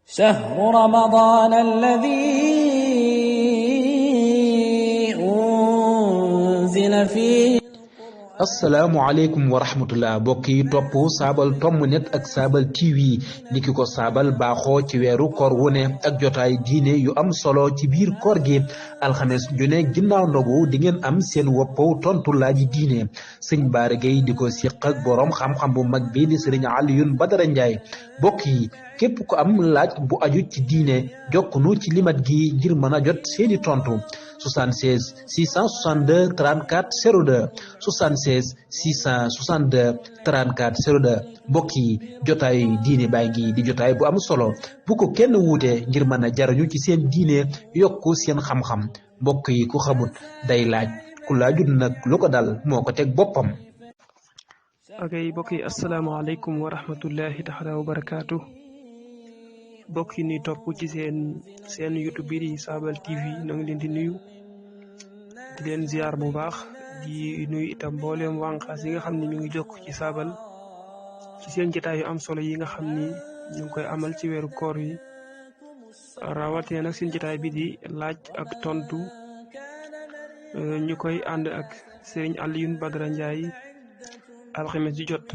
شهر رمضان الذي أنزل فيه. asalaamaaleykum wa rahmatullah mbokk yi topp saabal tomb net ak saabal TV niki ko saabal baaxoo ci weeru koor wu ne ak jotaay diine yu am solo ci biir koor gi alxames ju ne ginnaaw ndogu di ngeen am seen woppaw tontu laaji diine sëñ Bara Gueye di ko siq ak boroom xam-xam bu mag bi di sëriñ Alioune Badara Ndiaye mbokk yi képp ko am laaj bu aju ci diine jokkunu ci limat gi ngir mën a jot seeni tontu 76 662 34 02 76 662 34 02 mbokk yi jotaay diine baa ngi di jotaay bu am solo bu ko kenn wuute ngir mën a jariñu ci seen diine yokku seen xam-xam mbokk yi ku xamut day laaj ku laajut nag lu ko dal moo ko teg boppam. ok mbokk yi asalaamaaleykum wa rahmatullahi taala wa barakaatu mbokk yi ñuy topp ci seen YouTube bi di Saabal TV ñoo ngi leen di nuyu di leen ziar bu baax di nuyu itam mboolem wànqaas yi nga xam ne ñu ngi jokk ci saabal ci seen jotaay yu am solo yi nga xam ni ñu ngi koy amal ci weeru koor yi rawatee nag seen jotaay bi di laaj ak tontu ñu koy ànd ak Serigne Alioune Badara Ndiaye alxames ji jot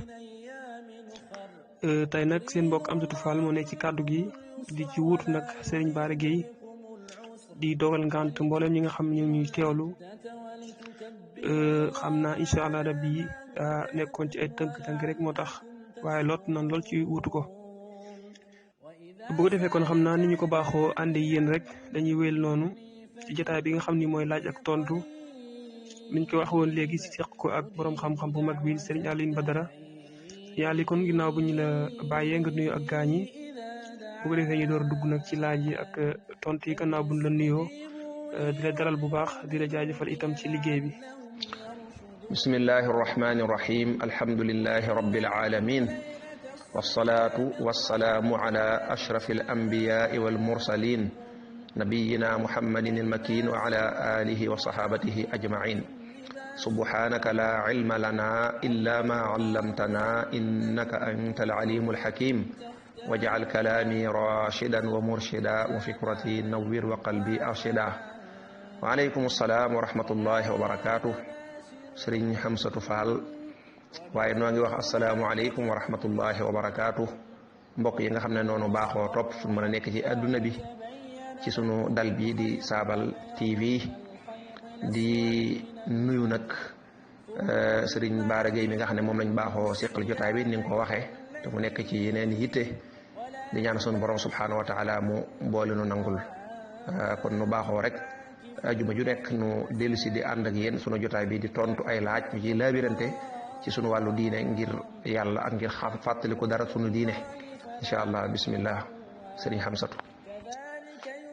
tey nag seen mbokk Amsatou Fall moo nekk ci kàddu gi di ci wuutu nag Serigne Bara Gueye di dogal ngant mboolem ñi nga xam ñu ñuy teewlu xam naa incha allah rabbi nekkoon ci ay tënk-tënk rek moo tax waaye lot nan lool ci wuutu ko bu ko defee kon xam naa ni ñu ko baaxoo ànd yéen rek dañuy wéyal noonu ci jotaay bi nga xam ni mooy laaj ak tontu niñ ko wax woon léegi si seq ko ak borom xam-xam bu mag bi Serigne Alioune Badara yàlla kon ginnaaw bu ñu la bàyyee nga nuyu ak gaañ yi bu ko defee ñu door dugg nag ci laaj yi ak tontu yi gannaaw buñ la nuyoo di la dalal bu baax di la jaajëfal itam ci liggéey bi. bismillahi arrahmani irrahim alhamdulilahi rabbil alamin wasalaatu wasalaamu ala ashrafi alambiyai walmursalin nabiyina muhammadin almakin wa ala alihi wa sahabatihi ajmain subhanaka la ilma lana illa ma allamtana innaka anta alalimu alhakim waj'al kalami rashidan wa murshida wa fikrati nawwir wa qalbi arshida wa alaykum assalaam wa rahmatullahi wa barakatuh sëriñ Hamsatou Fall waaye noo ngi wax asalaamu aleykum wa rahmatullahi wa barakaatu mbokk yi nga xam ne noonu baaxoo topp fu mën a nekk ci adduna bi ci sunu dal bi di Saabal TV di nuyu nag sëriñ Bara Gueye mi nga xam ne moom lañ baaxoo seqal jotaay bi ni nga ko waxee te mu nekk ci yeneen yitte di ñaan sunu borom subhanahu wa taala mu boole nu nangul kon nu baaxoo rek ajuma ju nekk nu dellu si di ànd ak yéen sunu jotaay bi di tontu ay laaj ñu ciy laabirante ci sunu wàllu diine ngir yàlla ak ngir xam fàttaliku dara sunu diine incha allah bismillah sëriñ Hamsatou.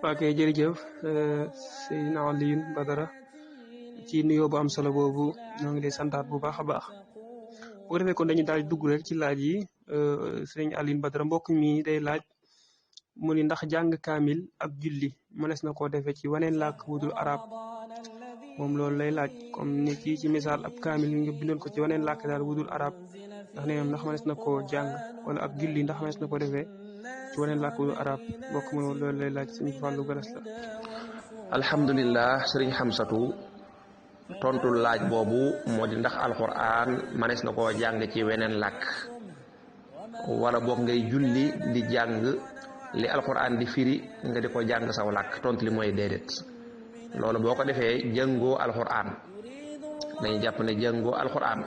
waa kay jërëjëf Seydina Alioune Badara ci nuyoo bu am solo boobu ñoo ngi lay santaat bu baax a baax bu ko defee kon dañuy daal di dugg rek ci laaj yi sëriñ Alioune Badara mbokk mi day laaj. mu ni ndax jàng kaamil ak julli mënees na koo defee ci waneen làkk wudul arab moom loolu lay laaj comme ni kii ci misaal ab kaamil nga bindoon ko ci waneen làkk daal wudul arab ndax nee ndax mënees na koo jàng wala ab julli ndax mënees na ko defee ci waneen làkk wudul arab mbokk mu loolu lay laaj suñu fàllu garas la. alhamdulilah sëriñ Hamsatou tontu laaj boobu moo di ndax alquran mënees na koo jàng ci weneen làkk wala boog ngay julli di jàng li alquran di firi nga di ko jàng saw làkk tontu li mooy déedéet loolu boo ko defee jàngoo alquran dañuy jàpp ne jàngoo alquran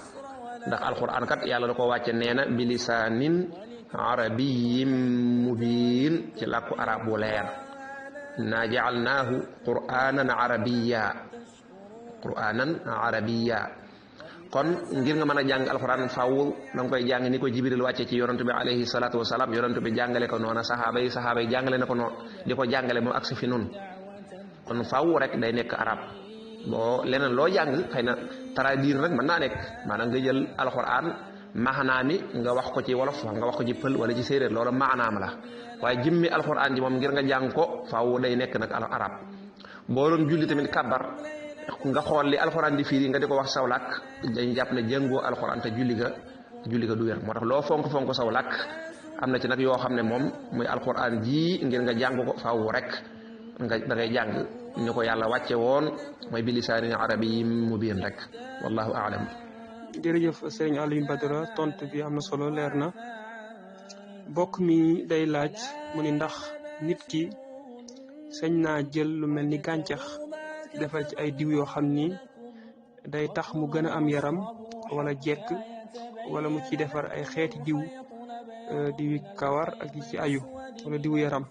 ndax alquran kat yàlla da ko wàcce nee na bi lisaanin arabiyyin mubiin ci làkku arab bu leer naa jaalnaahu qur'anan arabiyya kon ngir nga mën a jàng alxuraan faaw da nga koy jàng ni ko jibril wàcce ci yonent bi alayhi salaatu wasalaam yonent bi jàngale ko noona saxaaba yi jàngale na ko noonu di ko jàngale moom ak si fi nun kon faaw rek day nekk arab boo leneen loo jàng xëy na traduire rek mën naa nekk maanaam nga jël alxuraan maanaam mi nga wax ko ci wolof nga wax ko ci pël wala ci séeréer loolu maanaam la waaye jëmmi alxuraan ji moom ngir nga jàng ko faaw day nekk nag arab boo doon julli tamit kabar nga xool li alxuraan di firi nga di ko wax saw làkk dañuy jàpp ne jàngoo alxuraan te julli ga du wér moo tax loo fonk saw làkk am na ci nag yoo xam ne moom muy alquran ji ngir nga jàng ko faaw rek nga da ngay jàng ni ko yàlla wàcce woon mooy bi lisaanin arabiyyin mubiin rek wallahu aalam. jërëjëf sëriñ Alioune Badara tontu bi am na solo leer na. bokk mi day laaj mu ni ndax nit ki sañ naa jël lu mel ni gàncax defal ci ay diw yoo xam ni day tax mu gën a am yaram wala jekk wala mu ci defar ay xeeti diw diwi kawar ak yi ci ayu wala diwu yaram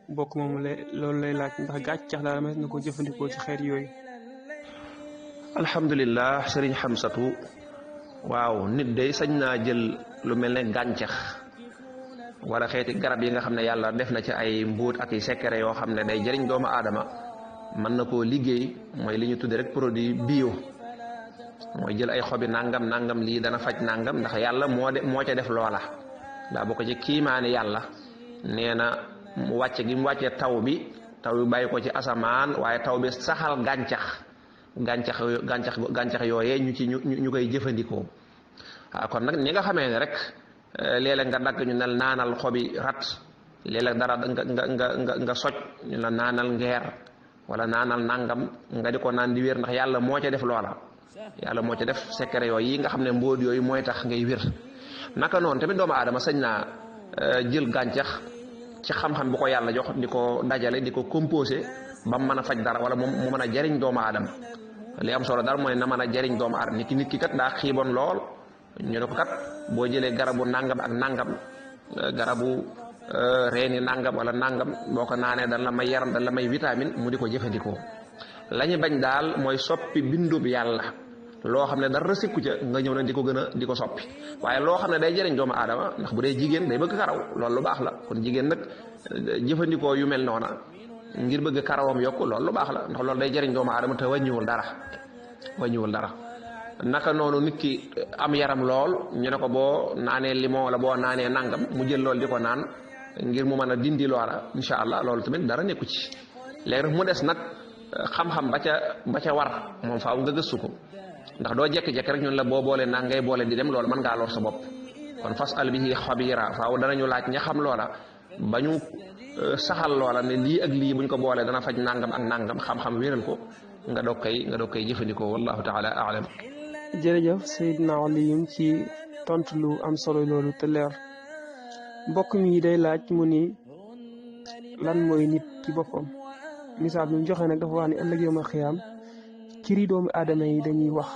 bokk moom loolu lay laaj ndax gàncax daal mas na ko jëfandikoo ci xeet yooyu. alhamdulilah sëriñ Xamsatu waaw nit day sañ naa jël lu mel ne gàncax wala xeeti garab yi nga xam ne yàlla def na ci ay mbuut ak i secret yoo xam ne day jëriñ doomu aadama mën na koo liggéey mooy li ñu tudde rek produit bio mooy jël ay xobi nangam lii dana faj nangam ndax yàlla moo ca def loola daa bokk ci kiimaani yàlla nee na mu wàcce gi mu wàccee taw bi bàyyi ko ci asamaan waaye taw bi saxal gàncax yooyee ñu koy jëfandikoo kon nag ñi nga xamee ne rek léeg-léeg nga dagg ñu ne naanal xobi rat léeg-léeg dara nga soj ñu la naanal ngeer wala naanal nangam nga di ko naan di wér ndax yàlla moo ca def loola yàlla moo ca def secret yooyu yi nga xam ne mbóot yooyu mooy tax ngay wér naka noonu tamit doomu aadama sañ naa jël gàncax ci xam-xam bu ko yàlla jox di ko dajale di ko composé ba mu mën a faj dara wala mu mën a jariñ doomu aadama li am solo dara mooy na mën a jariñ doomu aadama nit ki kat daa xiiboon lool ñu ne ko kat boo jëlee garabu nangam ak nangam garabu reeni nangam wala nangam boo ko naanee dan la may yaram dan la may vitamine mu di ko jëfandikoo la ñu bañ daal mooy soppi bindub yàlla loo xam ne dara sikku ca nga ñëw na di ko gën a di ko soppi waaye loo xam ne day jëriñ doomu aadama ndax bu dee jigéen day bëgg karaw loolu lu baax la kon jigéen nag jëfandikoo yu mel noona ngir bëgg karawam yokk loolu lu baax la ndax loolu day jëriñ doomu aadama te wàññiwul dara naka noonu nit ki am yaram lool ñu ne ko boo naanee limon wala boo naanee nangam mu jël loolu di ko naan ngir mu mën a dindi loola incha allah loolu tamit dara nekku ci léegi nag mu des nag xam-xam ba ca war moom faaw nga gëstu ko ndax doo jekki-jekki rek ñun la boo boole naa ngay boole di dem loolu mën ngaa lor sa bopp kon fas al bihi xabira faaw danañu laaj ña xam loola ba ñu saxal loola ne lii ak lii buñ ko boolee dana faj nangam ak nangam xam-xam wéral ko nga doog koy jëfandikoo wallahu taala aalam. jërëjëf Seydina Alioune ci tontu lu am solo loolu te leer mbokk mi day laaj mu ni lan mooy nit ci boppam misaal bi mu joxe nag dafa wax ni ëllëg yawmal xiyaam ciri doomu aadama yi dañuy wax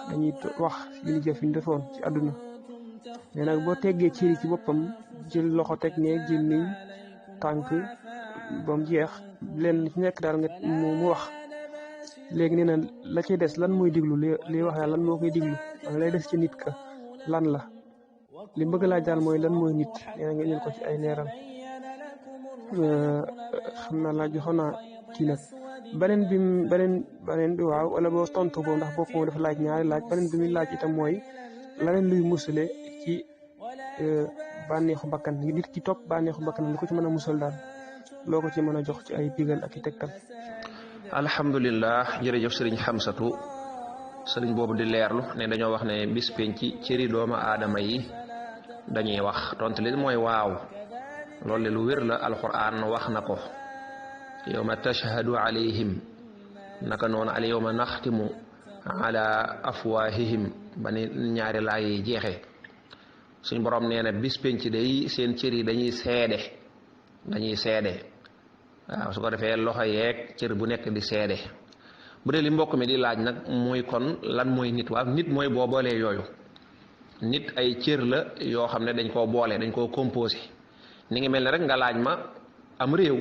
li ñu jëf ñu defoon ci àdduna mais nag boo teggee ciri ci boppam jël loxo teg ne gémmiñ tànk ba mu jeex leen ci nekk daal nga mu wax léegi nee na la cay des lan mooy diglu li wax daal lan moo koy diglu wala lay des ci nit ka lan la li bëgg laaj daal mooy lan mooy nit nee na nga ñëw ko ci ay leeral xam naa laaj joxoon naa kii nag beneen bi waaw wala boo tontu boobu ndax bokk moom dafa laaj ñaari laaj beneen bi muy laaj itam mooy laneen luy musale ci bànneexu bakkan nit ki topp bànneexu bakkan li ko ci mën a musal daal loo ko ci mën a jox ci ay pigal ak i tegtal. alhamdulilah jërëjëf sëriñ Xamsatu sëriñ boobu di leerlu ne dañoo wax ne bis penc ci cëri doomu aadama yi dañuy wax tontu li mooy waaw loolu de lu wér la alquran wax na ko yawma tashhadu alayhim naka noonu al yawma naxtimu ala afwahihim ba ni ñaari laay yi jeexee suñ borom nee na bis penc day seen cër yi dañuy seede waaw su ko defee loxo yeeg cër bu nekk di seede bu dee li mbokk mi di laaj nag mooy kon lan mooy nit waaw nit mooy boo boolee yooyu nit ay cër la yoo xam ne dañ koo boole dañ koo composé ni ngi mel ne rek nga laaj ma am réew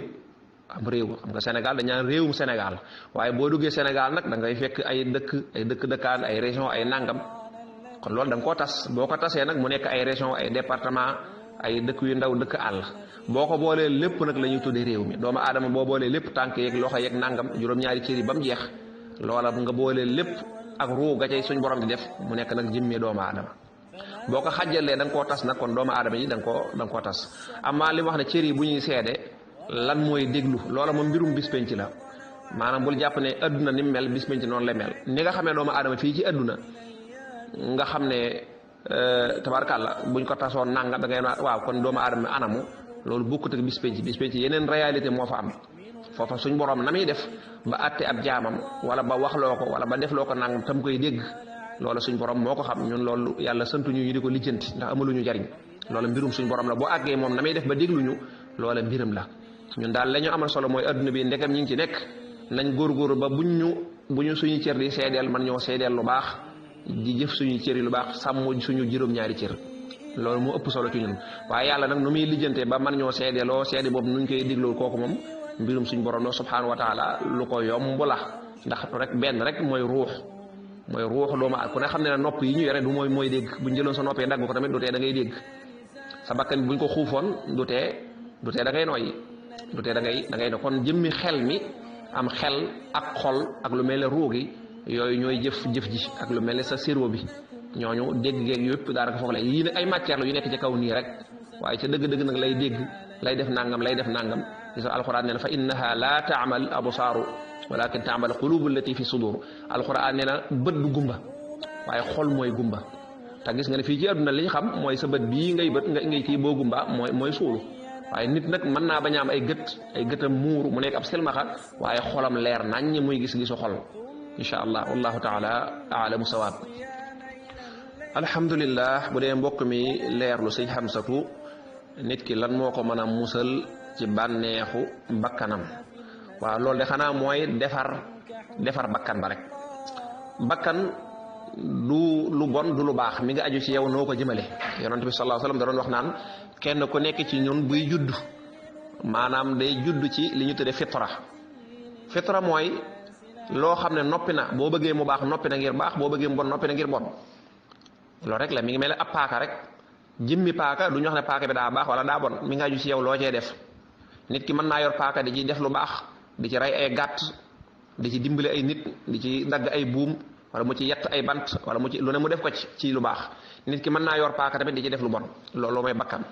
xam nga Sénégal dañ naan réewum Sénégal waaye boo duggee Sénégal nag da ngay fekk ay dëkkaan ay région ay nangam kon loolu da nga koo tas boo ko tasee nag mu nekk ay région ay département ay dëkk yu ndaw dëkk àll boo ko boolee lépp nag la ñuy tuddee réew mi doomu aadama boo boolee lépp tànk yeeg loxo yeeg nangam juróom-ñaari cër yi ba mu jeex loola nga boolee lépp ak ruu ga cay suñ borom di def mu nekk nag jëmmee doomu aadama boo ko xàjjalee da nga koo tas nag kon doomu aadama yi da nga koo tas amaa li mu wax ne cër yi bu ñuy seede lan mooy déglu loola moom mbirum bis penc la maanaam bul jàpp ne adduna ni mu mel bis penc noonu la mel ni nga xamee doomu aadama fii ci adduna nga xam ne tabarkàlla buñ ko tasoon nanga da ngay waaw kon doomu aadama anamu loolu bokkut ak bis penc yeneen réalité moo fa am foofa suñ borom na muy def ba àtte ab jaamam wala ba waxloo ko wala ba defloo ko nangam tam koy dégg loolu suñ borom moo ko xam ñun loolu yàlla santuñu ñu di ko lijjanti ndax amaluñu jariñ loolu mbirum suñ borom la boo àggee moom na muy def ba dégluñu loola mbiram la ñun daal la ñu amal solo mooy adduna bi ndekam ñi ngi ci nekk nañ góorgóorlu ba bu ñu suñu cër di seedeel man ñoo seedeel lu baax di jëf suñu cër yi lu baax sàmm suñu juróom-ñaari cër loolu moo ëpp solo ci ñun waaye yàlla nag nu muy lijjantee ba man ñoo seedeeloo seede boobu nuñ koy dégloo kooku moom mbirum suñ borom la subhanahu wa taala lu ko yomb la ndax rek benn rek mooy ruux doomu ku ne xam ne nopp yi ñu yore du mooy dégg buñ jëloon sa noppee dagg ko tamit du tee da ngay dégg sa bakkan buñ ko xuufoon du tee da ngay noyyi du tee da ngay no kon jëmmi xel mi am xel ak xol ak lu mel ne ruu gi yooyu ñooy jëf ji ak lu mel ne sa cerveau bi ñooñu dégg geeg yëpp daanaka foofu la yii nag ay matière la yu nekk ci kaw nii rek waaye ca dëgg-dëgg nag lay dégg lay def nangam gis alquran nee na fa innaha la taamal absaaru walakin taamal qulubu allati fi sudur alquran nee na bët du gumba waaye xol mooy gumba te gis nga ne fii ci àdduna li ñu xam mooy sa bët bii ngay kii boo gumba mooy suulu waaye nit nag mën naa bañ a am ay gëtam muuru mu nekk ab silmaxa waaye xolam leer nañ muy gis-gisu xol insha allah wallahu taala aalamu sawaab alhamdulillah bu dee mbokk mi leerlu sëñ Xamsatu nit ki lan moo ko mën a musal ci bànneexu bakkanam waaw loolu de xanaa mooy defar bakkan ba rek bakkan du lu bon du lu baax mi nga aju ci yow noo ko jëmale yonent bi sallallahu alayhi wasallam da doon wax naan kenn ku nekk ci ñun buy judd maanaam day judd ci li ñu tuddee fitra mooy loo xam ne noppi na boo bëggee mu baax noppi na ngir baax boo bëggee mu bon noppi na ngir bon loolu rek la mi ngi mel ne ab paaka rek jëmmi paaka du ñu wax ne paaka bi daa baax wala daa bon mi nga aju ci yow loo cee def nit ki mën naa yor paaka di ci def lu baax di ci rey ay gàtt di ci dimbale ay nit di ci dagg ay buum wala mu ci yett ay bant wala mu ci lu ne mu def ko ci lu baax nit ki mën naa yor paaka tamit di ci def lu bon loolu mooy bakkan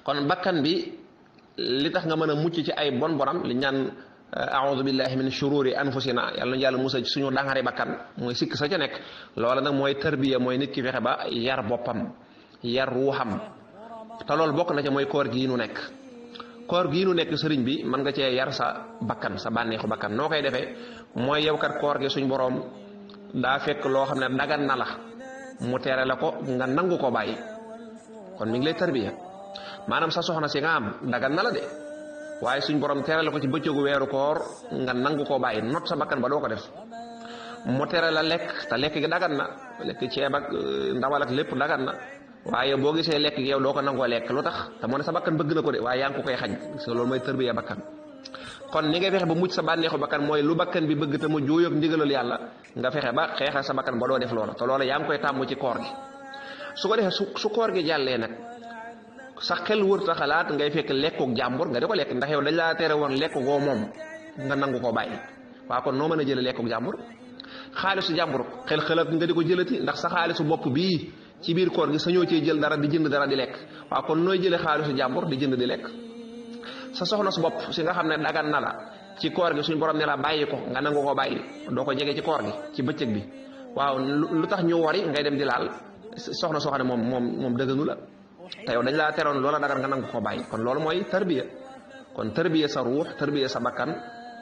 kon bakkan bi li tax nga mën a mucc ci ay bonam li ñaan a'udhu billahi min shururi anfusina yàlla na yàlla musa ci suñu dangari bakkan mooy sikk sa ca nekk loola nag mooy tarbiya mooy nit ki fexe ba yar boppam yar ruuxam te loolu bokk na ca mooy koor gii nu nekk sëriñ bi mën nga cee yar sa bakkan sa bànneexu bakkan noo koy defee mooy yow kat koor gi suñ boroom daa fekk loo xam ne dagan na la mu tere la ko nga nangu ko bàyyi kon mi ngi lay tarbiya maanaam sa soxna si nga am dagan na la de waaye suñ borom tere la ko ci bëccëgu weeru koor nga nangu koo bàyyi not sa bakkan ba doo ko def mu tere la lekk te lekk gi dagan na lekk ceeb ak ndawal ak lépp dagan na waaye boo gisee lekk gi yow doo ko nangoo lekk lu tax te moo ne sa bakkan bëgg na ko de waaye yaa ngi ko koy xañ parce que loolu mooy tarbiya bakkan kon ni ngay fexe ba mucc sa bànneexu bakkan mooy lu bakkan bi bëgg te mu jooyoog ndigalal yàlla nga fexe ba xeexal sa bakkan ba doo def loola te loola yaa ngi koy tàmm ci koor gi su ko defee su koor gi jàllee nag sa xel wërta xalaat ngay fekk lekkook jàmbur nga di ko lekk ndax yow dañ laa tere woon lekk goo moom nga nangu koo bàyyi waaw kon noo mën a jële lekkook jàmbur xaalisu jàmbur xalaat nga di ko jëlati ndax sa xaalisu bopp bii ci biir koor gi sañoo cee jël dara di jënd dara di lekk waaw kon nooy jële xaalisu jàmbur di jënd di lekk sa soxna su bopp si nga xam ne dagan na la ci koor gi suñ borom ne la bàyyi ko nga nangu koo bàyyi doo ko jege ci koor gi ci bëccëg bi waaw lu tax ñu wari ngay dem di laal soxna soo xam ne moom dëgganu la te yow dañ laa teroon loola dagan nga nangu koo bàyyi kon loolu mooy tarbiya kon tarbiya sa ruux tarbiya sa bakkan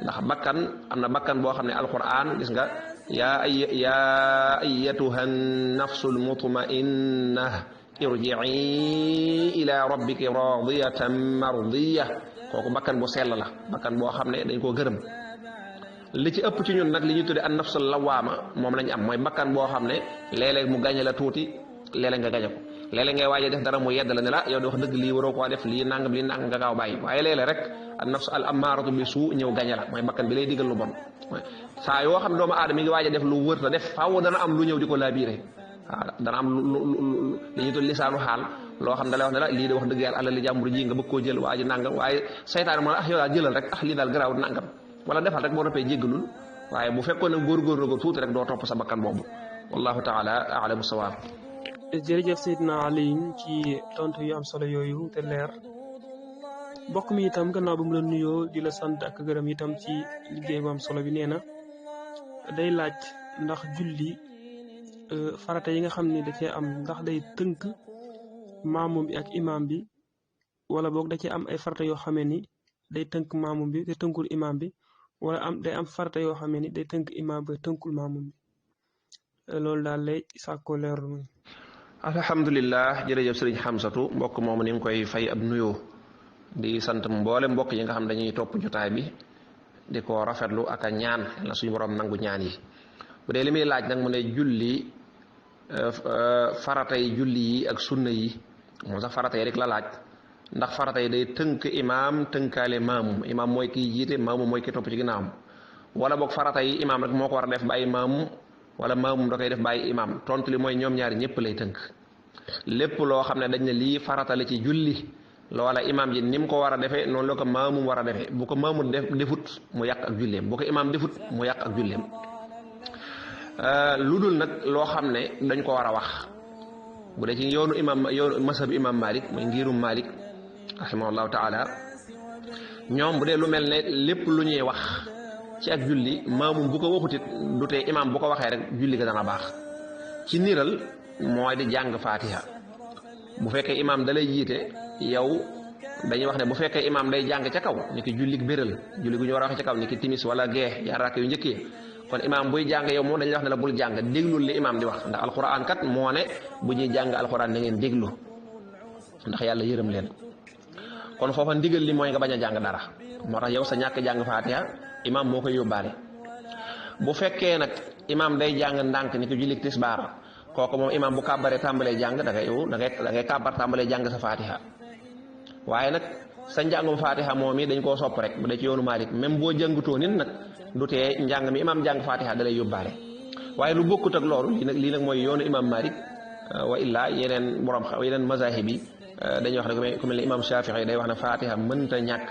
ndax bakkan am na bakkan boo xam ne alquran gis nga yaa ayyatuha nafsul mutma'inna irji'i ila rabbiki radiyatan mardiya kooku bakkan bu sell la bakkan boo xam ne dañ koo gërëm li ci ëpp ci ñun nag li ñu tudde an nafsul lawaama moom lañ am mooy bakkan boo xam ne léeg-léeg mu gañe la tuuti léeg-léeg nga gañe ko léeg-léeg ngay waaje def dara mu yedd la ne la yow di wax dëgg lii waroo koo def lii nangam nga gaaw bàyyi waaye léeg-léeg rek an nafs al amaaratu bi suu ñëw gañe la mooy bakkan bi lay digal lu bon saa yoo xam ne doomu aadama mi ngi waaje def lu wër ta def faaw dana am lu ñëw di ko laabiire waaw dana am li ñu tudd lisaanu xaal loo xam ne da lay wax ne la lii de wax dëgg yàlla alal li jàmbur ji nga bëgg koo jël waa ji nangam waaye saytaan moo yow daal jëlal rek lii daal garaaw nangam wala defal rek boo noppee jéggalul waaye bu fekkoon ne góorgóorlu ko tuuti rek doo topp sa bakkan boobu wallahu taala a'lamu sawaab. jërëjëf Seydina Aliou ci tontu yu am solo yooyu te leer mbokk mi itam gannaaw ba mu la nuyoo di la sant ak gërëm itam ci liggéey bu am solo bi nee na day laaj ndax julli farata yi nga xam ni da cee am ndax day tënk maamum bi ak imam bi wala boog da cee am ay farata yoo xamee ni day tënk maamum bi te tënkul imam bi wala day am farata yoo xamee ni day tënk imam bi tënkul maamum bi loolu daal lay sàkkoo leerlu muy alhamdulilah jërëjëf sëriñ Xamsatu mbokk moomu ni nga koy fay ab nuyoo di sant mboole mbokk yi nga xam dañuy topp jotaay bi di ko rafetlu ak a ñaan la suñu borom nangu ñaan yi bu dee li muy laaj nag mu ne julli farata yi julli yi ak sunna yi moom sax farata yi rek la laaj ndax farata yi day tënk imaam tënkaale maamum imaam mooy kiy jiite maamum mooy ki topp ci ginnaawam wala boog farata yi imaam rek moo ko war a def bàyyi maamum wala maamum da koy def bàyyi imaam tontu li mooy ñoom ñaari ñëpp lay tënk lépp loo xam ne dañ ne lii farata la ci julli loola imaam ji ni mu ko war a defee noonu la ko maamum war a defee bu ko maamum defut mu yàq ak julleem bu ko imaam defut mu yàq ak julleem lu dul nag loo xam ne dañ ko war a wax bu dee ci yoonu masab imam Malik muy ngirum Malik rahimahullahu taala ñoom bu dee lu mel ne lépp lu ñuy wax ci ak julli maamum bu ko waxutit du tee imaam bu ko waxee rek julli ga dana baax ci niral mooy di jàng fatiha bu fekkee imaam da lay jiite yow dañuy wax ne bu fekkee imaam day jàng ca kaw ni ki julli béral julli gu ñu war a waxe ca kaw ni ki timis wala gee yaar rakk yu njëkkee kon imaam buy jàng yow moom dañuy wax ne la bul jàng déglul li imaam di wax ndax alquran kat moo ne bu ñuy jàng alquran na ngeen déglu ndax yàlla yërëm leen kon foofa ndigal li mooy nga bañ a jàng dara moo tax yow sa ñàkk jàng fatiha imaam moo koy yóbbaale bu fekkee nag imaam day jàng ndànk ni ki julli tisbaar kooku moom imaam bu kàbbaree tàmbalee jàng da ngay kàbbar tàmbalee jàng sa fatiha waaye nag sa njàngum fatiha moom yi dañ koo sopp rek bu dee ci yoonu Maalik même boo jàngutoo nit nag du tee njàng mi imaam jàng fatiha da lay yóbbaale waaye lu bokkut ak loolu lii nag mooy yoonu imaam Maalik wa illaa yeneen borom yeneen mazahib yi dañuy wax ne ku mel ne imaam Shafii day wax ne fatiha mënta ñàkk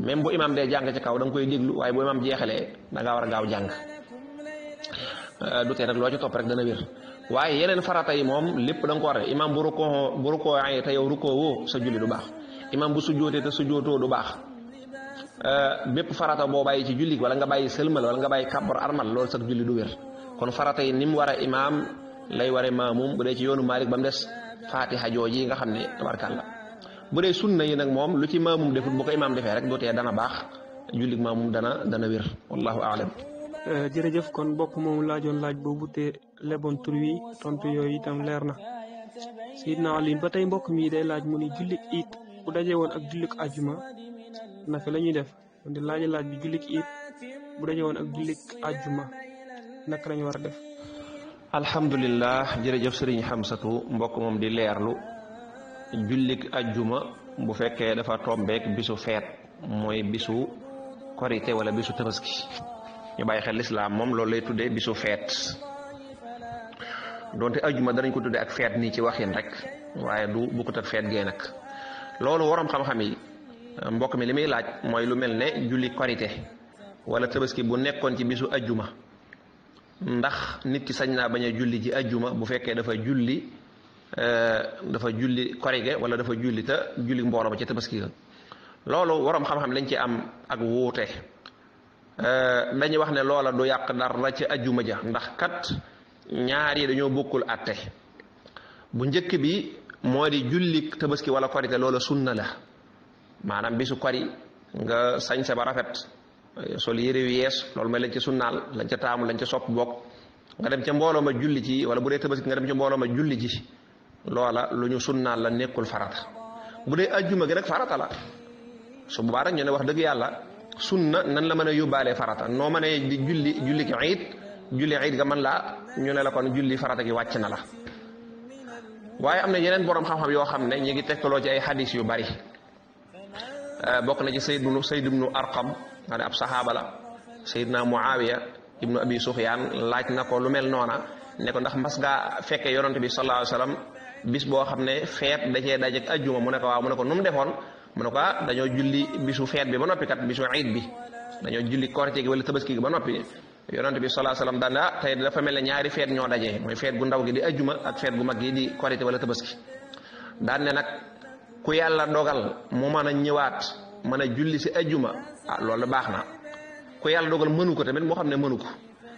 même bu imaam dee jàng ci kaw da nga koy déglu waaye bu imaam jeexalee da ngaa war a gaaw jàng du tee nag loo ci topp rek dana wér waaye yeneen farata yi moom lépp da nga ko war a def imaam bu rukkoo ay te yow rukkoo woo sa julli du baax imaam bu sujjootee te sujjootoo du baax bépp farata boo bàyyi ci julli wala nga bàyyi sëlmal wala nga bàyyi kàbbar armal loolu sax julli du wér kon farata yi ni mu war a imaam lay ware maamum bu dee ci yoonu Maalik ba mu des fatiha jooji nga xam ne tabarkàlla bu dee sunna yi nag moom lu ci maamum defut bu ko imaam defee rek du tee dana baax julli maamum dana wér wallahu aalam jërëjëf kon bokk moom laajoon laaj boobu te leboon tur wi tontu yooyu itam leer na Seydina Aliou ba tey mbokk mi day laaj mu ni jullik it bu dajee woon ak jullik ajjuma naka la ñuy def kon di laaj bi jullik it bu dajee woon ak jullik ajjuma naka la ñu war a def alhamdulilah jërëjëf sëriñ Xamsatu mbokk moom di leerlu jullik ajjuma bu fekkee dafa tombeek bisu feet mooy bisu korite wala bisu tabaski ñu bàyyi xel lislaam moom loolu lay tuddee bisu feet donte ajjuma danañ ko tuddee ak feet nii ci waxin rek waaye du bukkut ak feet gee nag loolu waroom xam-xam yi mbokk mi li muy laaj mooy lu mel ne julli korite wala tabaski bu nekkoon ci bisu ajjuma ndax nit ki sañ naa bañ a julli ci ajjuma bu fekkee dafa julli korite wala dafa julli te julli mbooloo ba ci tabaski ga loolu waroom xam-xam lañ ci am ak wuute dañuy wax ne loola du yàq dara ci ajjuma ja ndax kat ñaar yi dañoo bokkul àtte bu njëkk bi moo di julli tabaski wala korite loola sunna la maanaam bisu kori nga sañse ba rafet sol yére yu yees loolu mooy lañ ca sunnaal lañ ca taamu lañ ca sopp bokk nga dem ca mbooloo ma julli ci wala bu dee tabaski nga dem ca mbooloo ma julli ci loola lu ñu sunnaal la nekkul farata bu dee ajjuma gi nag farata la su boobaa rek ñu ne wax dëgg yàlla sunna nan la mën a yóbbaalee farata noo mënee di julli ki iid ga mën laa ñu ne la kon julli farata gi wàcc na la waaye am na yeneen borom xam-xam yoo xam ne ñu ngi tegtaloo ci ay xadis yu bari bokk na ci Sayd ibnu Arqam nga ne ab saxaaba la Sayyidna Muawiya ibnu Abi Sufyaan laaj na ko lu mel noona ne ko ndax mas ngaa fekkee yonante bi sallallahu alayhi wa sallam bis boo xam ne feet da cee daje ak ajjuma mu ne ko waaw mu ne ko nu mu defoon mu ne ko dañoo julli bisu feet bi ba noppi kat bisu iid bi dañoo julli korite gi wala tabaski gi ba noppi yonante bi sallallahu alayhi wa sallam daan tey dafa mel ne ñaari feet ñoo dajee mooy feet gu ndaw gi di ajjuma ak feet gu mag gi di korite wala tabaski daan ne nag ku yàlla dogal mu mën a ñëwaat mën a julli si ajjuma loolu baax na ku yàlla dogal mënu ko tamit moo xam ne mënu ko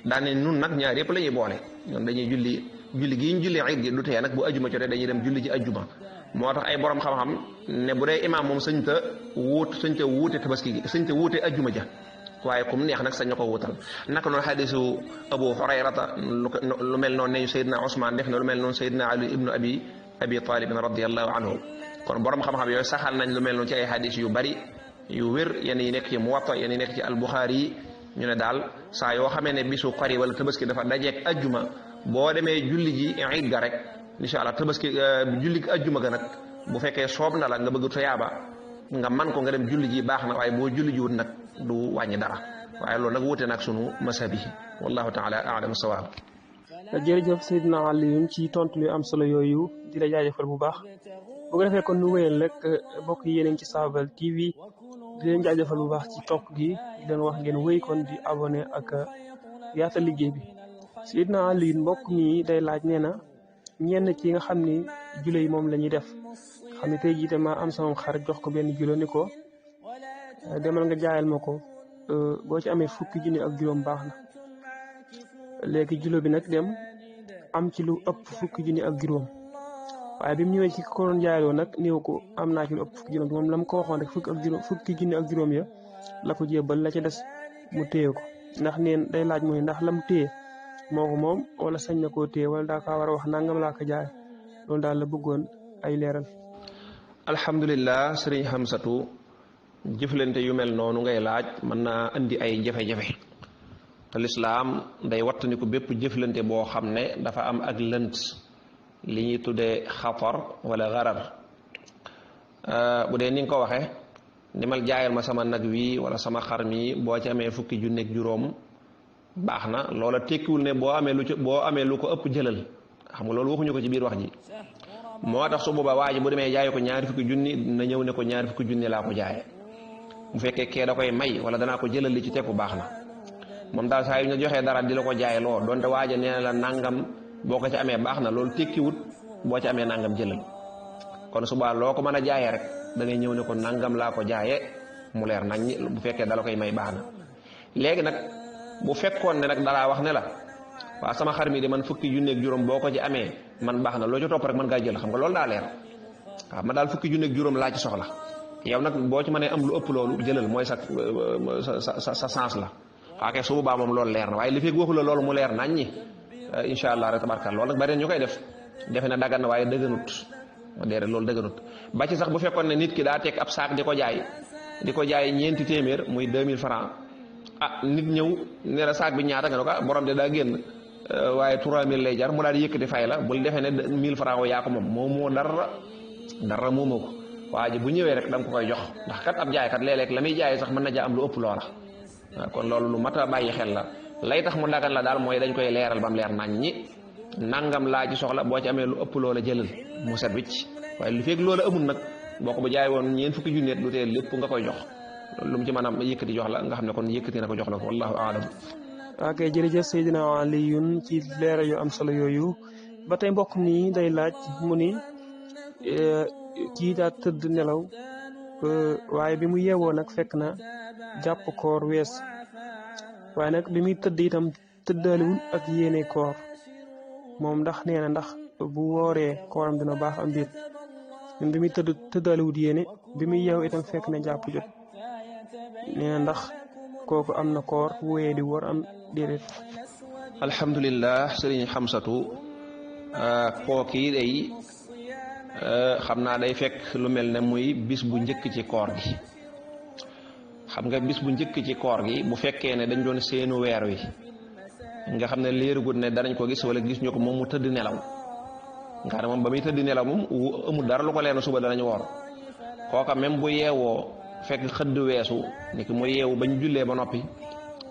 daan ne nun nag ñaar yëpp la ñuy boole ñoom dañuy julli julli gi ñu julli iid gi du tee nag bu ajjuma jotee dañuy dem julli ji ajjuma moo tax ay borom xam-xam ne bu dee imaam moom sëñ ta wuute tabaski gi sëñ ta wuute ajjuma ja waaye kum neex nag sañ na ko wutal naka noonu xadisu Abu Hurayrata lu mel noonu ne Seydina Ousmane def na lu mel noonu Seydina Ali ibnu abi Talib radiyallahu anhu kon borom xam-xam yooyu saxal nañ lu mel noonu ci ay xadis yu bari yu wér yenn yi nekk ci Muwatta yenn yi nekk ci al-Bukhari yi ñu ne daal saa yoo xamee ne bisu kori wala tabaski dafa dajeeg ajjuma boo demee julli ji iid ga rek incha allah tabaski julli ajjuma ga nag bu fekkee soob na la nga bëgg tuyaaba nga man ko nga dem julli ji baax na waaye boo julli ji wut nag du wàññi dara waaye loolu nag wuute nag sunu masab yi wallahu taala a'lam sawaab. jërëjëf Seydina Alioune ci tontu yu am solo yooyu di la jaajëfal bu baax bu ko defee kon nu wéyal rek mbokk yi yéen ci Saabal TV di leen jaajëfal bu baax ci topp gi di leen wax ngeen wéy kon di abonné ak yaatal liggéey bi. Seydina Alioune mbokk mi day laaj nee na ñenn ci nga xam ni jule yi moom la ñuy def xam ne tey jii dama am sama xar jox ko benn julo ni ko demal nga jaayal ma ko boo ci amee fukki junni ak juróom baax na léegi julo bi nag dem am ci lu ëpp fukki junni ak juróom waaye bi mu ñëwee ci ko doon jaayaloo nag néew ko am naa ci lu ëpp fukki juróom moom la mu ko waxoon rek fukki junni ak juróom ya la ko jébbal la ca des mu téye ko ndax neen day laaj mooy ndax la mu téye moo ko moom wala sañ na koo téye wala daa kaa war a wax nangam laa ko jaay loolu daal la bëggoon ay leeral. alhamdulilah sëriñ Xamsatu jëflante yu mel noonu ngay laaj mën naa indi ay jafe-jafe te lislaam day wattandiku bépp jëflante boo xam ne dafa am ak lënt li ñuy tuddee xatar wala garar bu dee ni nga ko waxee demal jaayal ma sama nag wi wala sama xar mi boo ci amee fukki junni ak juróom baax na loola tekkiwul ne boo amee lu ko ëpp jëlal xam nga loolu waxuñu ko ci biir wax ji moo tax su boobaa waa ji bu demee jaay ko ñaari fukki junni na ñëw ne ko ñaari fukki junni laa ko jaaye bu fekkee kee da koy may wala danaa ko jëlal li ci tekku baax na moom daal saa yu ñu joxee dara di la ko jaay loo donte waaja nee na la nangam boo ko ci amee baax na loolu tekkiwut boo ci amee nangam jëlal kon subaa loo ko mën a jaayee rek da ngay ñëw ne ko nangam laa ko jaayee mu leer nañ bu fekkee dala koy may baax na léegi nag bu fekkoon ne nag dalaa wax ne la waaw sama xar mi de man fukki junni ak juróom boo ko ci amee man baax na loo ci topp rek mën ngaa jël xam nga loolu daa leer waaw man daal fukki junni ak juróom laa ci soxla yow nag boo ci mënee am lu ëpp loolu jëlal mooy sa sens la waaw kay su boobaa moom loolu leer na waaye li fekk waxu la loolu mu leer nañ ñi incha allah rek tabarkal loolu nag bari ñu koy def defe na dagan na waaye dëgganut déedéet loolu dëgganut ba ci sax bu fekkoon ne nit ki daa teg ab saak di ko jaay ñeenti téeméer muy 2000 francs nit ñëw ne la saak bi ñaata nga ne ko borom de daa génn waaye 3000 lay jar mu daal di yëkkati fay la bul defee ne 1000 francs yaa ko moom moo dara moomoo ko waa ji bu ñëwee rek da nga ko koy jox ndax kat ab jaaykat léeg-léeg la muy jaayee sax mën na ja am lu ëpp loola waaw kon loolu lu mat a bàyyi xel la lay tax mu dagan la daal mooy dañ koy leeral ba mu leer nañ ñi nangam laa ci soxla boo ci amee lu ëpp loola jëlal mu set wicc waaye lu fekk loola amul nag boo ko bu jaay woon ñeent fukki junneet lu tee lépp nga koy jox lu mu ci mën a yëkkati jox la nga xam ne kon yëkkati na ko jox la ko wallahu aalam. ok jërëjëf Seydina Alioune ci leeral yu am solo yooyu ba tey mbokk mi day laaj mu ni kii daa tëdd nelaw waaye bi mu yeewoo nag fekk na jàpp koor wees waaye nag bi muy tëdd itam tëddaaliwul ak yéene koor moom ndax nee na ndax bu wooree kooram dina baax am déet ñun bi muy tëddaaliwul yéene bi muy yeew itam fekk na jàpp jot nee na ndax kooku am na koor bu wéyee di wóor am déedéet. alhamdulilah sëriñ Xamsatu kookii day xam naa day fekk lu mel ne muy bis bu njëkk ci koor gi xam nga bis bu njëkk ci koor gi bu fekkee ne dañ doon seenu weer wi nga xam ne léerugut ne danañ ko gis wala gis ñu ko moom mu tëdd nelaw nga xam ne moom ba muy tëdd nelaw moom amul dara lu ko leen suba danañ woor kooka même bu yeewoo fekk xëdd weesu ni ki mu yeewu ba ñu jullee ba noppi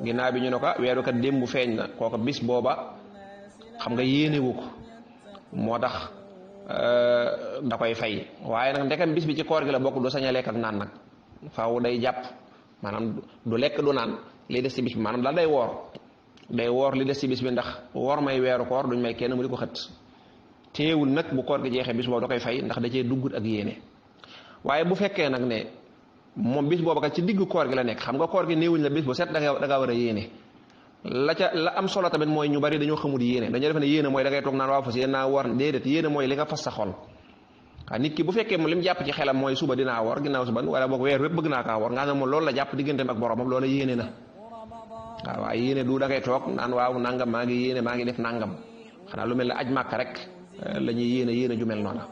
ginnaaw bi ñu ne ko weeru kat démb feeñ na kooka bis booba xam nga yéenewu ko moo tax da koy fay waaye nag ndekam bis bi ci koor gi la bokk du sañ a lekk ak naan nag faaw day jàpp maanaam du lekk du naan li des ci bis bi maanaam daal day woor li des ci bis bi ndax woor may weeru koor duñ may kenn mu di ko xët teewul nag bu koor gi jeexee bis boobu da koy fay ndax da cee duggut ak yéene waaye bu fekkee nag ne moom bis boobu kat ci diggu koor gi la nekk xam nga koor gi néewuñ la bis bu set da nga war a yéene la am solo tamit mooy ñu bari dañoo xamul yéene dañoo def ne yéene mooy da ngay toog naan waaw fas yéene naa woor déedéet yéene mooy li nga fas sa xol waaw nit ki bu fekkee moom li mu jàpp ci xelam mooy suba dinaa woor ginnaaw suba wala boog weer wépp bëgg naa kaa woor nga xam ne moom loolu la jàpp digganteem ak boromam loolu yéene na waaw waaye yéene du da ngay toog naan waaw nangam maa ngi yéene maa ngi def nangam xanaa lu mel ne aj màkk rek la ñuy yéene ju mel noona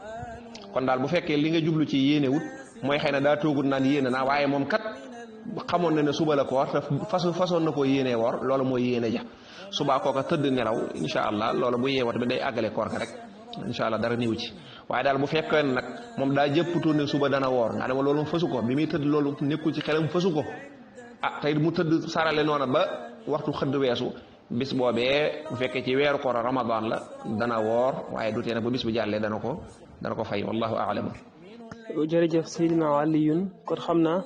kon daal bu fekkee li nga jublu ci yéene wut mooy xëy na daa toogut naan yéene naa waaye moom kat xamoon na ne suba la koor te façon na koo yéenee woor loolu mooy yéene ja subaa kooka tëdd nelaw incha allah loolu bu yeewoo tamit day àggale koor ga rek incha allah dara niw ci waaye daal bu fekkee nag moom daa jëpputoo ne suba dana woor nga dama loolu fasu ko bi muy tëdd loolu nekkul ci xelam fasu ko tey mu tëdd sarale noona ba waxtu xëdd weesu bis boobee bu fekkee ci weeru koor ramadan la dana woor waaye du tee nag bu bis bi jàllee dana ko fay wallahu aalam. jërëjëf Seydina Aliyun kon xam naa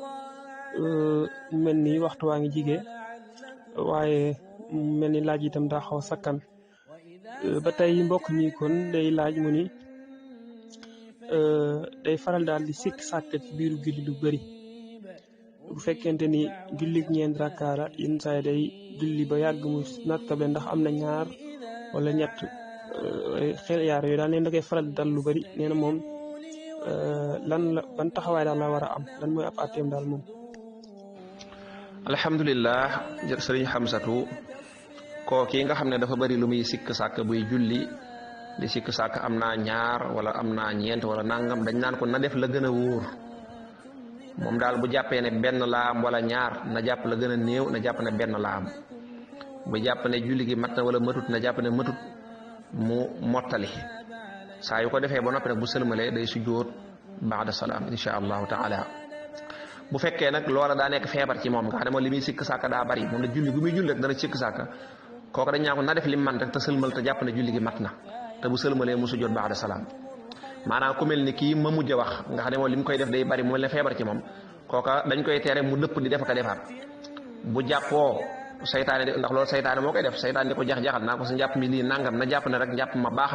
mel ni waxtu waa ngi jige waaye mel ni laaj itam daa xaw a sakkan ba tey mbokk mi kon day laaj mu ni day faral daal di sikk sàkk ci biiru julli lu bëri bu fekkente ni jullig ñeent rakkaara yenn saa yi day julli ba yàgg mu nattable ndax am na ñaar wala ñett xel yaar yooyu daal neen da koy faral di dal lu bëri nee na moom lan la ban taxawaay daal la war a am lan mooy ab àtteem daal moom. alhamdulilah sëriñ Xamsatu koo kii nga xam ne dafa bari lu muy sikk sàkk buy julli di sikk sàkk am naa ñaar wala am naa ñeent wala nangam dañ naan ko na def la gën a wóor moom daal bu jàppee ne benn la am wala ñaar na jàpp la gën a néew na jàpp ne benn la am bu jàpp ne julli gi mat na wala matut na jàpp ne matut mu mottali saa yu ko defee ba noppi nag bu sëlmalee day sujjóot baada salaam insha allahu taala bu fekkee nag loola daa nekk feebar ci moom nga xam ne moom li muy sikk sàkk daa bari moom ne julli gu muy julli rek dana sikk sàkk kooku dañ ñaan ko na def lim man rek te sëlmal te jàpp ne julli gi mat na te bu sëlmalee mu sujjóot baada salaam maanaam ku mel ni kii ma mujj a wax nga xam ne moom li mu koy def day bari mu mel ne feebar ci moom kooka dañ koy tere mu dëpp di def ko defaat bu jàppoo saytaane di ndax loolu saytaane moo koy def saytaane di ko jax-jaxal naa ko sa njàpp mi lii nangam na jàpp ne rek njàpp ma baax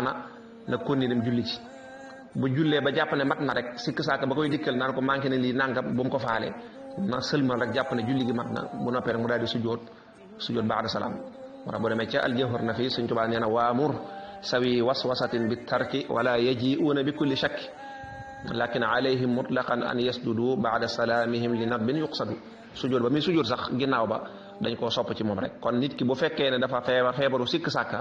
na konni dem julli ci bu jullee ba jàpp ne mat na rek sikk saaka ba koy dikkal naan ko manqué ne lii nangam bu mu ko faale na sëlmal rek jàpp ne julli gi mat na bu noppee rek mu daal di sujjóot baada salaam wara boo demee ca aljawhar na fi Sëñ Tuubaa nee na waamur sawi waswasatin bi tarki wala yaji'uuna bi kulli shakk lakin alayhim mutlaqan an yasjudu baada salaamihim li nadbin yuqsadu sujjóot ba muy sujjóot sax ginnaaw ba dañ koo sopp ci moom rek kon nit ki bu fekkee ne dafa feebaru sikk sàkka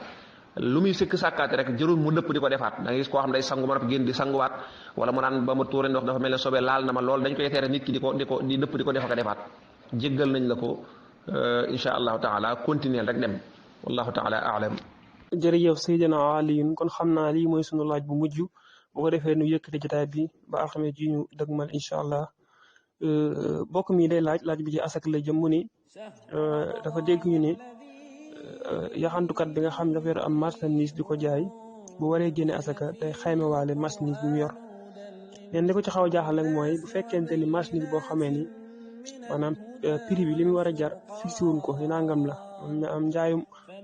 lu muy sikk sàkkaate rek jërul mu dëpp di ko defaat da nga gis koo xam day sangu ma noppi génn di sanguwaat wala mu naan ba ma tuure ndox dafa mel ne sobe laal na ma lool dañ koy tere nit ki di dëpp di ko defa ko defaat jéggal nañ la ko insha allahu taala continuer rek dem wallahu taala aalam. jërëjëf Seydina Aliyun kon xam naa lii mooy sunu laaj bu mujj bu ko defee nu yëkkati jotaay bi ba alxames ji ñu dëgmal incha allah bokk mi day laaj bi ci asak la jëm mu ni dafa dégg ñu ni yaxantukat bi nga xam ne dafa yor am marchandise di ko jaay bu waree génne asaka day xayma waale marchandise bi mu yor leen li ko ci xaw a jaaxal nag mooy bu fekkente ni marchandise boo xamee ni maanaam prix bi li mu war a jar fixé wuñ ko nangam la am njaayum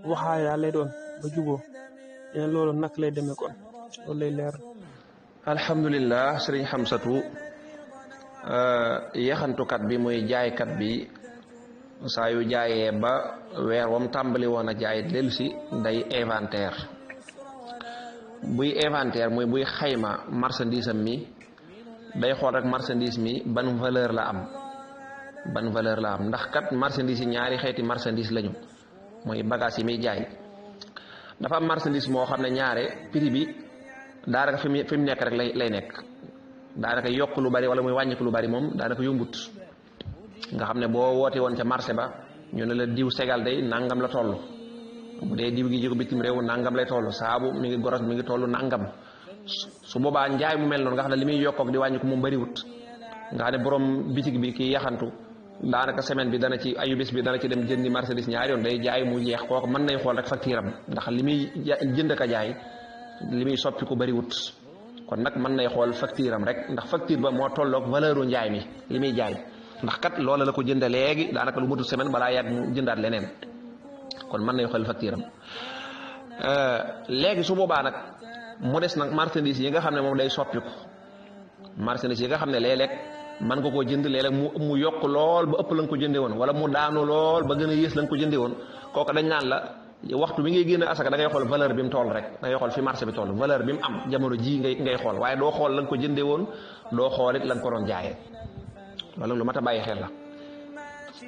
waxaay daal lay doon ba juboo leen loolu nag lay demee kon loolu lay leer. alhamdulilah sëriñ Xamsatu yaxantukat bi muy jaaykat bi saa yu jaayee ba weer wam tàmbali woon a jaay dellu si day inventaire buy inventaire muy buy xayma marchandise am mi day xool rek marchandise mi ban valeur la am ndax kat marchandise yi ñaari xeeti marchandise lañu mooy bagage yi muy jaay dafa am marchandise moo xam ne ñaare prix bi daanaka fi mu nekk rek lay nekk daanaka yokk lu bari wala muy wàññiku lu bari moom daanaka yombut nga xam ne boo woote woon ca marché ba ñu ne la diw segal day nangam la toll bu dee diw gi jóge bitim réew nangam lay toll saabu mi ngi goros mi ngi toll nangam su boobaa njaay mu mel noonu nga xam ne li muy yokkook di wàññiku moom bariwut nga xam ne borom bitig bi kii yaxantu daanaka semaine bi dana ci ayu bis bi dana ci dem jëndi marchandise ñaari yoon day jaay mu jeex kooku mën nay xool rek facture am ndax li muy jënd ka jaay li muy soppi ko bariwut kon nag mën nay xool facture am rek ndax facture ba moo tolloog valeuru njaay mi li muy jaay ndax kat loola la ko jënde léegi daanaka lu mutu semaine balaa yàgg mu jëndaat leneen kon mën nay xool facture am léegi su boobaa nag mu des nag marchandise yi nga xam ne moom day soppiku marchandise yi nga xam ne léeg-léeg man nga koo jënd léeg-léeg mu yokk lool ba ëpp la nga ko jënde woon wala mu daanu lool ba gën a yées la nga ko jënde woon kooku dañ naan la waxtu bi ngay génne asaka da ngay xool valeur bi mu toll rek da ngay xool fi marché bi toll valeur bi mu am jamono ji ngay xool waaye doo xool la nga ko jënde woon doo xool it la nga ko doon jaayee loolu lu mat a bàyyi xel la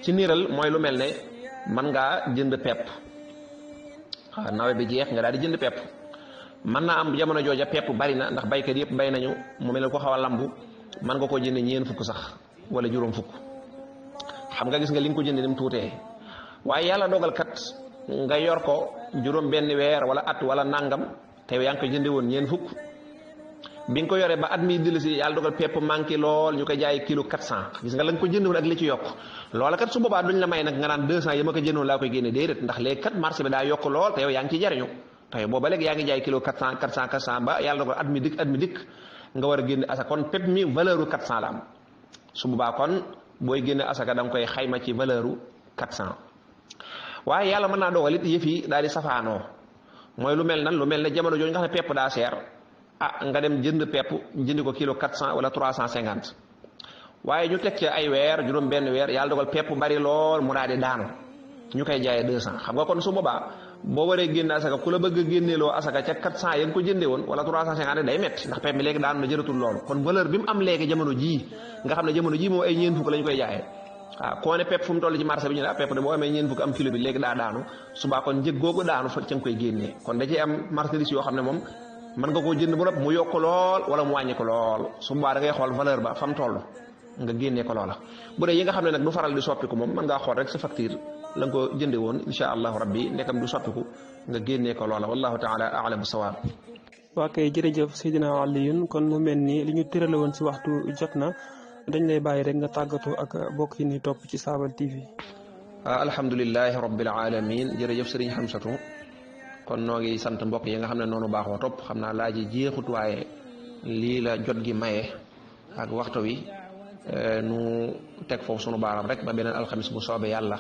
ci niiral mooy lu mel ne man ngaa jënd pepp nawet bi jeex nga daal di jënd pepp mën naa am jamono jooja pepp bari na ndax baykat yëpp bay nañu mu mel ne ko xaw a lambu man nga koo jënd ñeen fukk sax wala juróom fukk xam nga gis nga li nga ko jënd ni mu tuutee waaye yàlla dogal kat nga yor ko juróom benn weer wala at wala nangam te yaa ngi ko jënde woon ñeen fukk bi nga ko yoree ba at mi dellu si yàlla dogal pepp manqué lool ñu koy jaay kilo 400 gis nga la nga ko jënd woon ak li ci yokk loola kat su boobaa duñ la may nag nga naan 200 yi ma ko jëndoon laa koy génne déedéet ndax léegi kat marché bi daa yokk lool te yow yaa ngi ciy jariñu te yow booba léegi yaa ngi jaay kilo 400 ba yàlla dogal at mi dikk nga war a génne asaka kon pepp mi valeur u 400 la am su boobaa kon booy génne asaka da nga koy xayma ci valeur u 400 waaye yàlla mën naa dogal it yëf yi daal di safaanoo mooy lu mel ne jamono jooju nga xam ne pepp daa seer nga dem jënd pepp jëndi ko kilo 400 wala 350 waaye ñu teg ci ay weer juróom benn weer yàlla dogal pepp bari lool mu daal di daanu ñu koy jaayee 200 xam nga kon su boobaa boo waree génne asaka ku la bëgg a génneeloo asaka ca 400 ya nga ko jëndee woon wala 350 day métti ndax pepp mi léegi daanu na jëratul loolu kon valeur bi mu am léegi jamono jii nga xam ne jamono jii moom ay ñeen fukk lañ koy jaayee waaw koo ne pepp fu mu toll ci marché bi ñu ne pepp de boo amee ñeen fukk am kilo bi léegi daa daanu subaa kon njëg googu daanu fa ca nga koy génnee kon da ciy am marchandise yoo xam ne moom mën nga koo jënd bu nopp mu yokk lool wala mu wàññi ko lool su boobaa da ngay xool valeur ba fa mu toll nga génnee ko loola bu dee yi nga xam ne nag du faral di soppiku moom mën ngaa xool rek sa facture la nga ko jënde woon insha allahu rabbi nekkam du soppiku nga génnee ko loola wallahu taala a'lamu sawaab. waa kay jërëjëf Seydina Alioune kon mu mel ni li ñu tërale woon si waxtu jot na dañ lay bàyyi rek nga tàggatoo ak bokk yi ni topp ci Saabal TV. alhamdulilahi rabbil alamin jërëjëf sëriñ Xamsatu kon noo ngi sant mbokk yi nga xam ne noonu baaxoo topp xam naa laaj yi jeexut waaye lii la jot gi maye ak waxtu wi nu teg foofu sunu baaram rek ba beneen alxamis bu soobee yàlla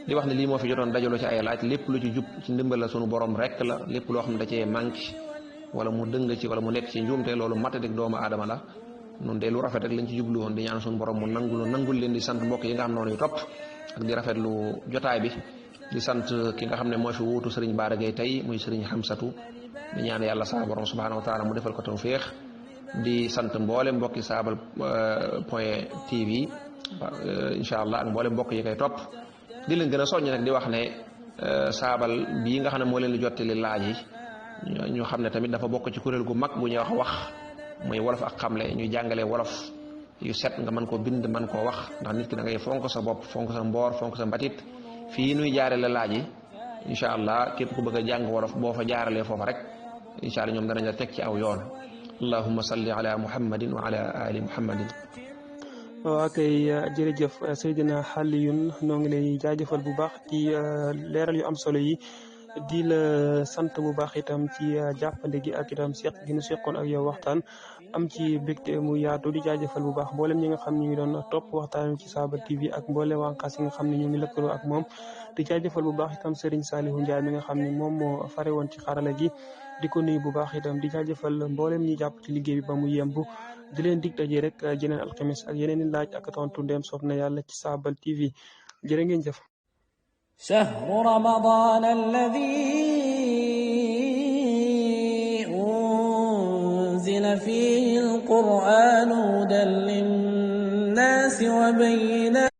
di wax ne lii moo fi jotoon dajaloo ci ay laaj lépp lu ci jub ci ndimbal la sunu borom rek la lépp loo xam ne da cee manqué wala mu dëng ci wala mu nekk ci njuumte loolu matadik doomu aadama la nun de lu rafet rek lañ ci jublu woon di ñaan sunu borom mu nangul leen di sant mbokk yi nga xam noonu yu topp ak di rafetlu jotaay bi di sant ki nga xam ne mooy fi wuutu sëriñ Bara Gaye tey muy sëriñ Xamsatu di ñaan yàlla sa borom subhanahu wa taala mu defal ko tawfiix di sant mboole mbokki Saabal point TV incha allah ak mboole mbokk yi koy topp di leen gën a soññ nag di wax ne Saabal bii nga xam ne moo leen di jottali laaj yi ñu xam ne tamit dafa bokk ci kuréel gu mag bu ñuy wax muy wolof ak xamle ñuy jàngale wolof yu set nga mën koo bind mën koo wax ndax nit ki da ngay fonk sa bopp fonk sa mboor fonk sa mbatit fii nuy jaarale laaj yi incha allah képp ku bëgg a jàng wolof boo fa jaaralee foofa rek incha allah ñoom danañ la teg ci aw yoon allahumma salli ala muhammadin wa ala ali muhammadin. waa kay jërëjëf Seydina Alioune noo ngi lay jaajëfal bu baax ci leeral yu am solo yi di la sant bu baax itam ci jàppande gi ak itam seq gi nu seqoon ak yow waxtaan am ci bégte mu yaatu di jaajëfal bu baax mboolem ñi nga xam ne ñu ngi doon topp waxtaan ci Saabal TV ak mboolem wànqaas yi nga xam ne ñu ngi lëkkaloo ak moom di jaajëfal bu baax itam Serigne Saliou Ndiaye mi nga xam ne moom moo fare woon ci xarala gi di ko nuyu bu baax itam di jaajëfal mboolem ñi jàpp ci liggéey bi ba mu yemb di leen dig daje rek jeneen alxames ak yeneen i laaj ak tontu ndem soob na yàlla ci Saabal TV jërë ngeen jëf. شهر رمضان الذي أنزل فيه القرآن هدى للناس وبينات